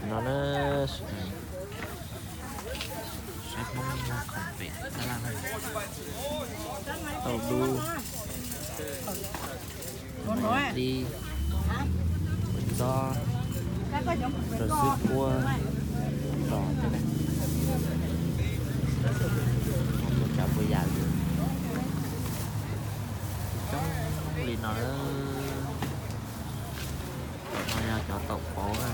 No na, saib Hmoob noj khoom pem tab laj na, tauj dub, dib, kua txob, rau xwb kuab, tos thiab na. Puas tsav puas yam li, coob li no. No yog cov taum pauv na.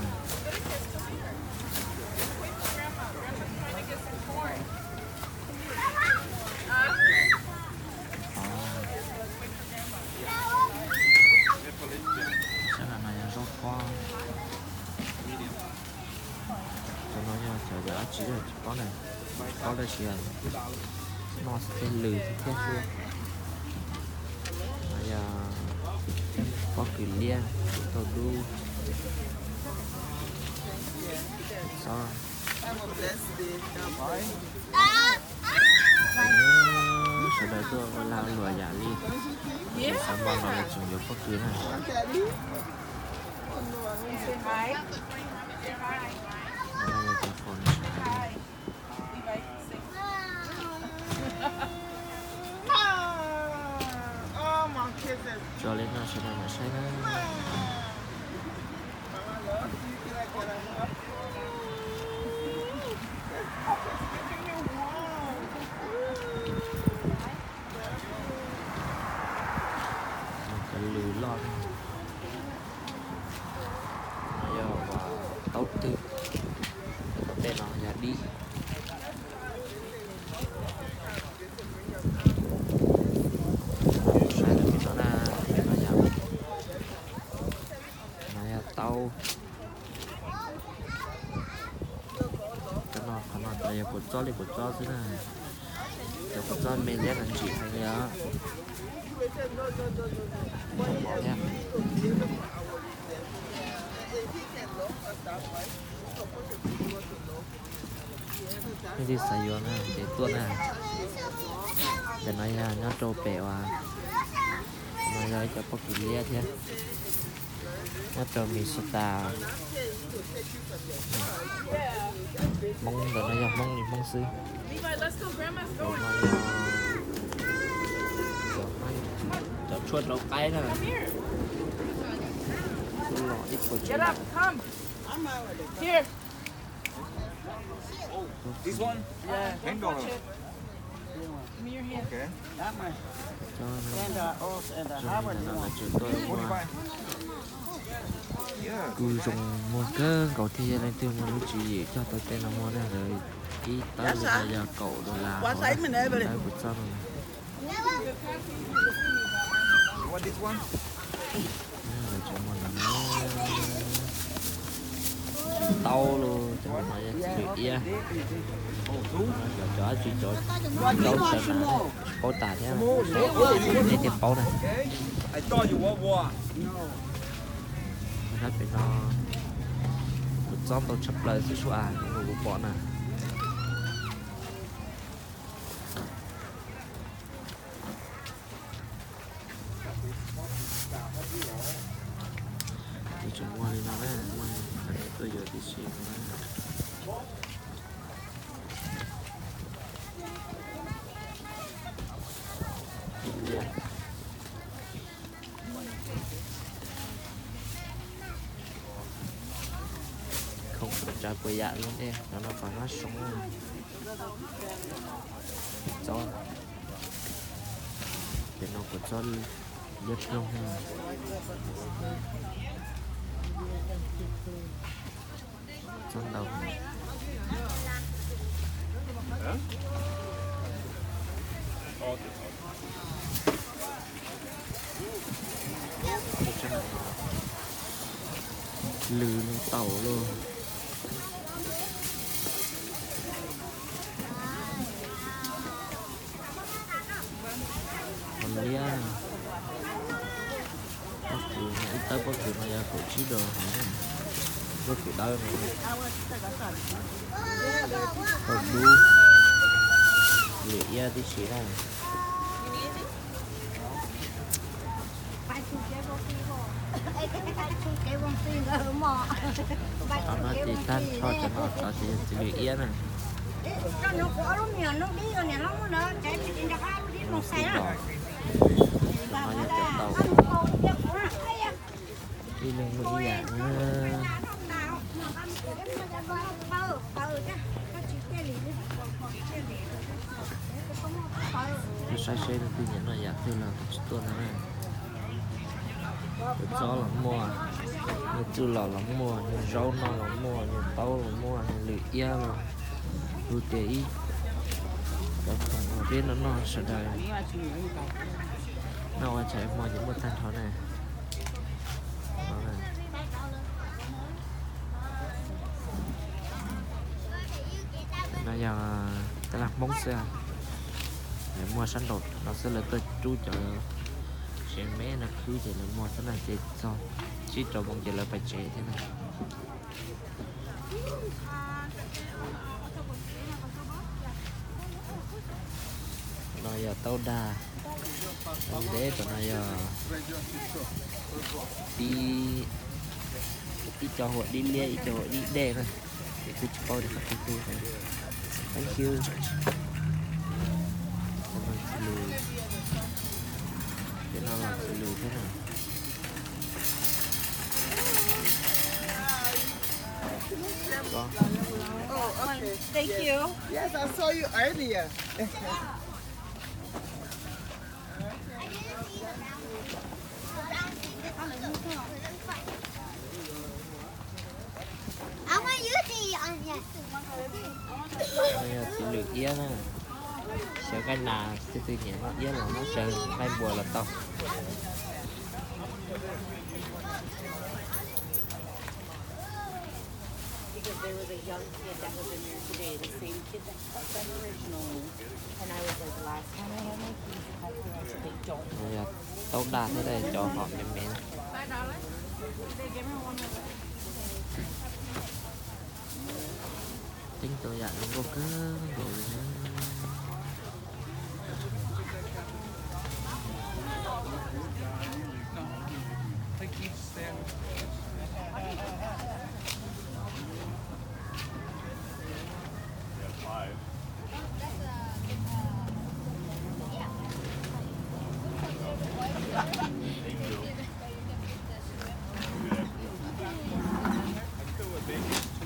Sab no yog zaub pob. Cov no yog cov dab tsi tsis paub na, tsis paub tab sis noj xwb thiaj lws thiab xwb. No yog pob kws liab, tauj dub, xob. Sawv daws tuaj ua lag ua luam yam li xav npaj no lawv tseem yuav pob kws na. Tso li no sawv daws mam saib na. Cov lws loj no yog taub twg, tej no yog dib. Saib lawm no na, no yog, no yog taub. Cov no qhov no cov yog kua txob li kua txob xwb na. Cov kua txob me liab no ntsim heev li os. Mov thiab. Leej twg xav yuav na ces tuaj na. Ntawm no yog nyob rau pem uas, no yog ib cov pob kws liab thiab. Nyob rau Minnesota. Hmoob ntawm no yog Hmoob li Hmoob xwb. Cov tshuaj rau qaib na. Tus los ib puas tsev. Cov no lawv tseem tuaj ua kws zoo muag kawg nkaus thiab, yog leej twg muaj lub tswv yim coj tau tej no muag na, lawv ib tawb li no yog kaum dollar hauv na, ib tawb kua txob no. Lawv tseem muag ntawm no, tsis taub los cov no yog txiv lws iab. Cov, cov dab tsi, cov taub sawv na, tsis paub tas thiab, nej thiaj paub na. Sab pem no kuv txob ntau tshaj plaws xwb sua, kuv pom na. Kuv tseem muag li no na, muag li no tuaj yuav tib si no na. Khoom puas tsav puas yam li ntej, cov no pas hmab soo, txob, ces no kuv txob liab ploog thiab. Txob ntau. Lws taum los. Qhov liab, pob kws no ib tawb pob kws no yog kaum tsib dollar hauv na. Pob kws dawb no, pob kws dub, lwm iab tib si na. Cov no ces tag nrho cov no cov ces yog txiv lws iab na. Cov no yog cov tau. Ib leeg muaj ib yam na. Saib seb leej twg nyiam noj yam twg los kuv tsis tuaj ntag na. Kuv txob los muaj, nyuag txuj lom los muaj, nyuag zaub noj los muaj, nyuag taub los muaj, nyuag lws iab los, kuv tias ib cov khoom uas peb noj noj sawv daws noj ua tshais hmo ces muaj tag nrho na. No yog tab laj Hmoob xwb, lawv muag sab nraum no xwb, lawv tuaj rub cov tsev me no khwb ces lawv muag xab na ces txog tsib rau moos ces lawv pais tsev thiab na. No yog taub dag, ntev tom no yog tib, ib co huam dib liab, ib co huam dib dej na. Ces kuv tsis paub tias qhov twg twg. Thank you. Cov no txiv lws, cov no los txiv lws thiab na. Thank you. Yes, I saw you earlier. Yog txiv lws iab na, xyaw nqaij nas, leej twg nyiam noj iab los noj, xyaw nqaij npua los tau. Yog taub dag thiab, cov hom me me. Teeb tau yam zoo nkauj kawg nkaus li na.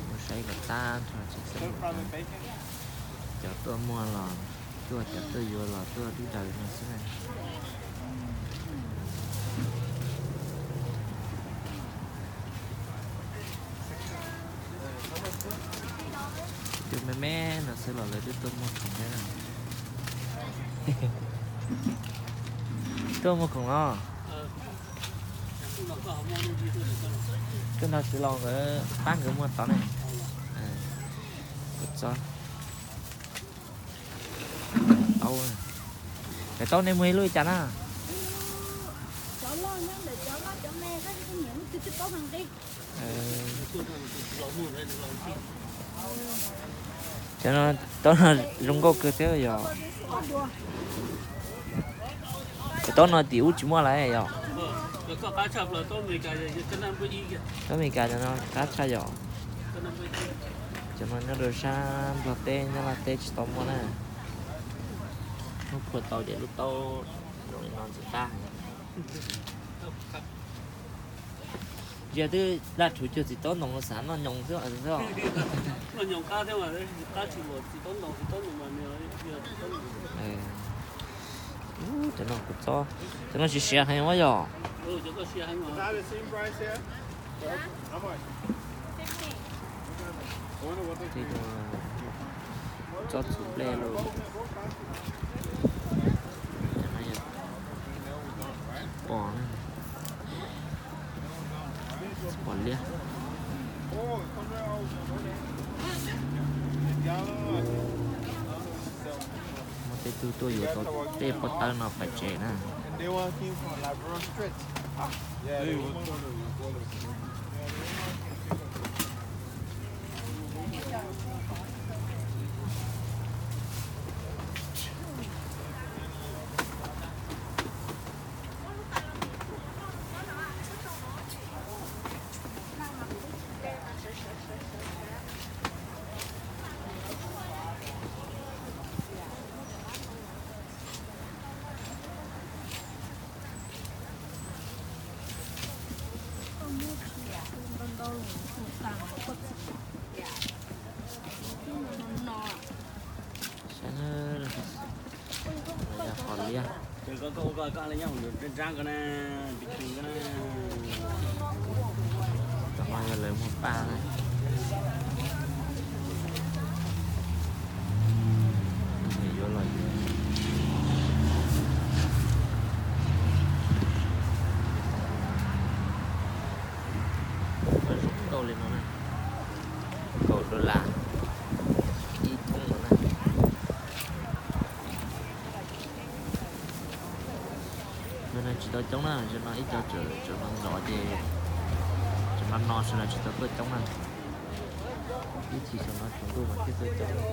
Mus saib kom tag nrho tsev xwb. Cov tuaj muag los tuaj, cov tuaj yuav los tuaj, twb daws no xwb na. Tus me me no xwb los lawv twb tuaj muag khoom thiab na. Tuaj muag khoom los. Tuaj nrog txiv laus nkawd pab nkawd muag tod ne. Kuv txob. Taub, cov taub nej muag ib lub li cas na? Cov no, taub no zoo nkauj kawg thiab yog. Cov taub no tim ub tsis muaj lawm yog. Taub Amelikas cov no qab tshaj yom. Cov no nyob rau sab Nplog teb, Nyab Laj teb tsis tau muaj na. Muab phua tau ces lub taub zoo li no ntxim qab. Ntsia twb daj rhuv cuag txiv taub ntoos xav noj nyoos xwb os. Cov no kuv txob, cov no siav siav heev ua yog. Txob txhuv nplej los. Pom, pom liab. Muaj tej tug tuaj yuav tau tej pob tawb no pais tsev na. Tam no yog lawv muag paj na. Yuav los yuav. Zoo nkauj li no na, kaum dollar ib thoob no na. Zaum no tsis tau coob na, zaum no ib co tseem no zov ces tseem no no sawv daws tsis tau tuaj coob na. Ib chim saum no tsaus ntuj mas thiaj tuaj coob.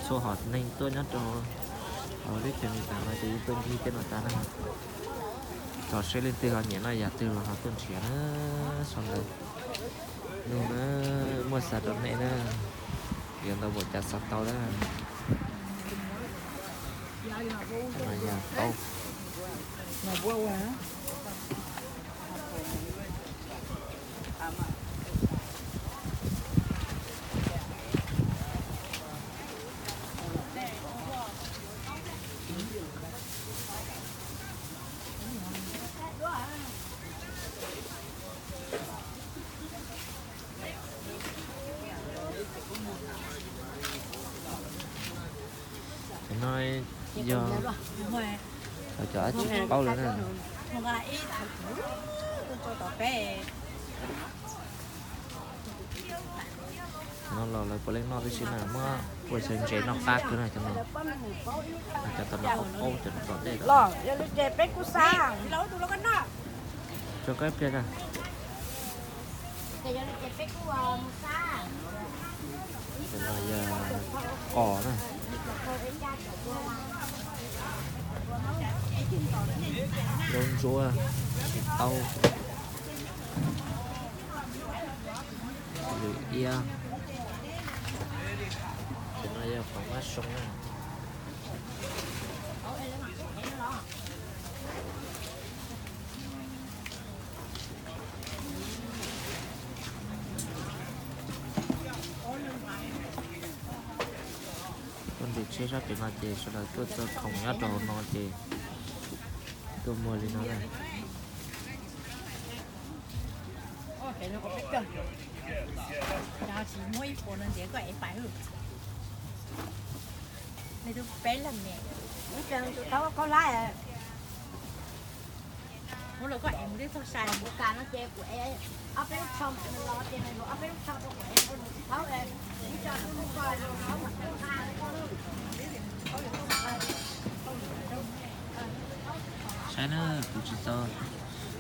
Txhua hom neeg tuaj nyob rau hauv teb chaws Amelikas no ces yeej tuaj ncig tej no tas na. Tos seb leej twg ho nyiam noj yam twg los ho tuaj nrhiav na. Sau ntawv nug na, muaj xav rau nej na, yuav ntau npaum cas xav tau na. Yog qaub. Cov no yog cov dab tsi tsis paub lawm na. No los lawv puav leej noj tib si na, muab ua xyaw ntses noj qab kawg na cov no. Cov tom no qaub qaub cov tom ntej. Tso kab pliag na. Cov no yog qos na. Zaub ntsuab, txiv taub, lwm iab. Cov no yog qos mab soo na. Tuaj nres tsheb sab pem no ces sawv daws tuaj txog khoom nyob rau hauv no ces tuaj muag li no na. Saib na, kuv tsis tau,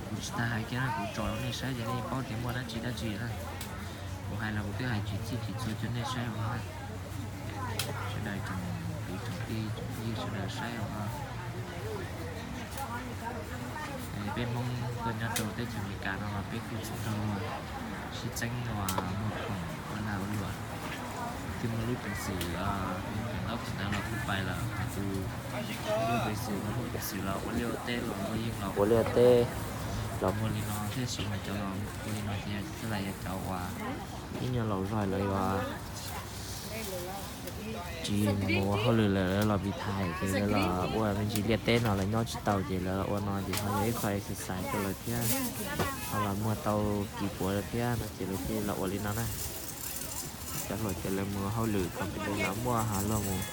kuv tsis tas hais kiag na, kuv tso rau nej saib ces nej paub tias muaj dab tsi dab tsi na. Kuv hais los kuv twb hais tsis txhij tsis txhua rau nej saib ua na. Sawv daws tsoom kwv tsoom tij tsoom phooj ywg sawv daws saib ua. Peb Hmoob tuaj nyob rau teb chaws Amelikas no los peb kuj txawj tau sib txeeb uas muag khoom ua lag ua luam. Twb muaj lub peev xwm, lub peev xwm ntawd los kuj pais lawm, tus lub peev xwm no muaj peev xwm los ua liaj ua teb los luag yeej los ua liaj ua teb los muag li no thiab, tab sis mas cov los ua li no ces yog txhaj li yog cov uas ib nyuag laus zog lawv yuav tsis mus ua hauj lwm lawm, lawv los vis thais ces lawv los ua me ntsis liaj teb no lawv nyob tsis tau ces lawv los ua no ces ho yog ib qho exercise rau lawv thiab, ho los muag tau kis puav thiab no ces lawv thiaj los ua li no na. Cov hluas ces lawv mus hauj lwm company los muaj, ho luag mus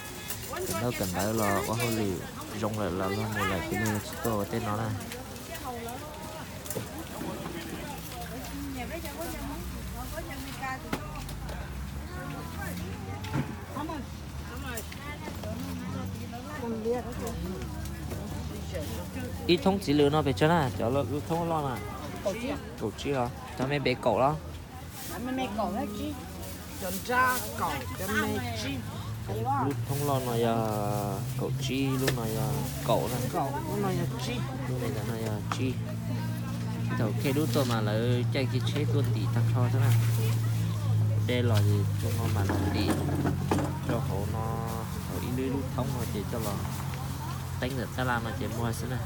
kawm ntaub kawm ntawv los ua hauj lwm zoo lawm los luag mus lawm ces luag tsis tuaj ua tej no na. Ib thoob txiv lws no pes tsawg na, cov lub thoob loj na? Kaum tsib los? Cov me pes kaum los? Lub thoob loj no yog kaum tsib, lub no yog kaum na, lub me ntawm no yog tsib. Thaum khe dub tuaj mas lawv caij kiag tsheb tuaj ntim tag nrho xwb na. Deb los ces txog no mas los ntim rau hauv no, hauv ib lub ib lub thoob no ces coj los teeb ntawm tab laj no ces muag xwb na.